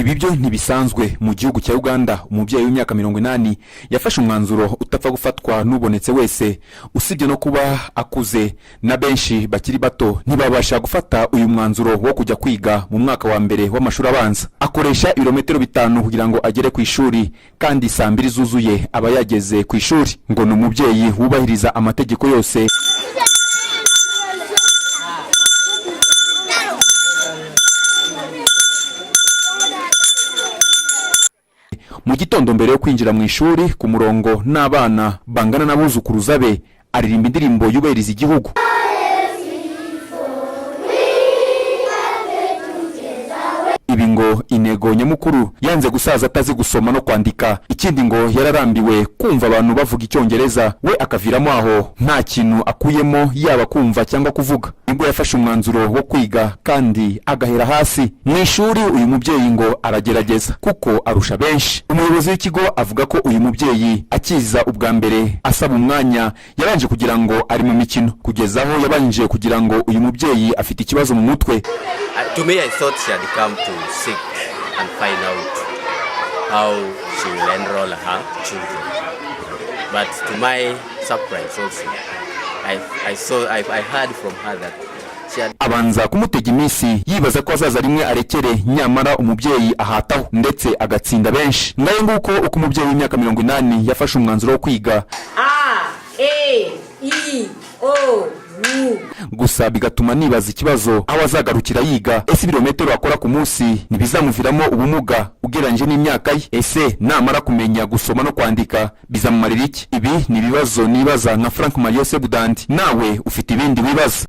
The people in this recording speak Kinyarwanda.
Ibi byo ntibisanzwe mu gihugu cya Uganda. Umubyeyi w'imyaka 80 yafashe umwanzuro utapfa gufatwa n'ubonetse wese. Usibye no kuba akuze, na benshi bakiri bato ntibabasha gufata uyu mwanzuro wo kujya kwiga mu mwaka wa mbere w'amashuri abanza. Akoresha ibirometero 5 kugira ngo agere ku ishuri, kandi saa 2 zuzuye aba yageze ku ishuri. Ngo ni umubyeyi wubahiriza amategeko yose. Mu gitondo, mbere yo kwinjira mu ishuri ku murongo n'abana bangana n'abuzukuruza be, aririmba indirimbo yubahiriza igihugu. Ibi ngo intego nyamukuru, yanze gusaza atazi gusoma no kwandika. Ikindi, ngo yararambiwe kumva abantu bavuga Icyongereza, we akaviramo aho nta kintu akuyemo, yaba kumva cyangwa kuvuga. Nibwo yafashe umwanzuro wo kwiga kandi agahera hasi mu ishuri. Uyu mubyeyi ngo aragerageza kuko arusha benshi. Umuyobozi w'ikigo avuga ko uyu mubyeyi akiza ubwa mbere asaba umwanya, yabanje kugira ngo ari mu mikino, kugeza aho yabanje kugira ngo uyu mubyeyi afite ikibazo mu mutwe. To me, I thought she had come to seek and find out how she will enroll her children. But to my surprise also, I heard from her that she had Abanza kumutega iminsi, yibaza ko azaza rimwe arekere, nyamara umubyeyi ahataho ndetse agatsinda benshi. Ngayo nguko uko umubyeyi w'imyaka 80 yafashe umwanzuro wo kwiga. A, E, I, O, U. Gusa bigatuma nibaza ikibazo aho azagarukira yiga. Ese ibirometero akora ku munsi ntibizamuviramo ubumuga ugereranyije n'imyaka ye? Ese namara kumenya gusoma no kwandika bizamumarira iki? Ibi ni ibibazo nibaza nka Frank Mario Sebudandi. Nawe ufite ibindi wibaza.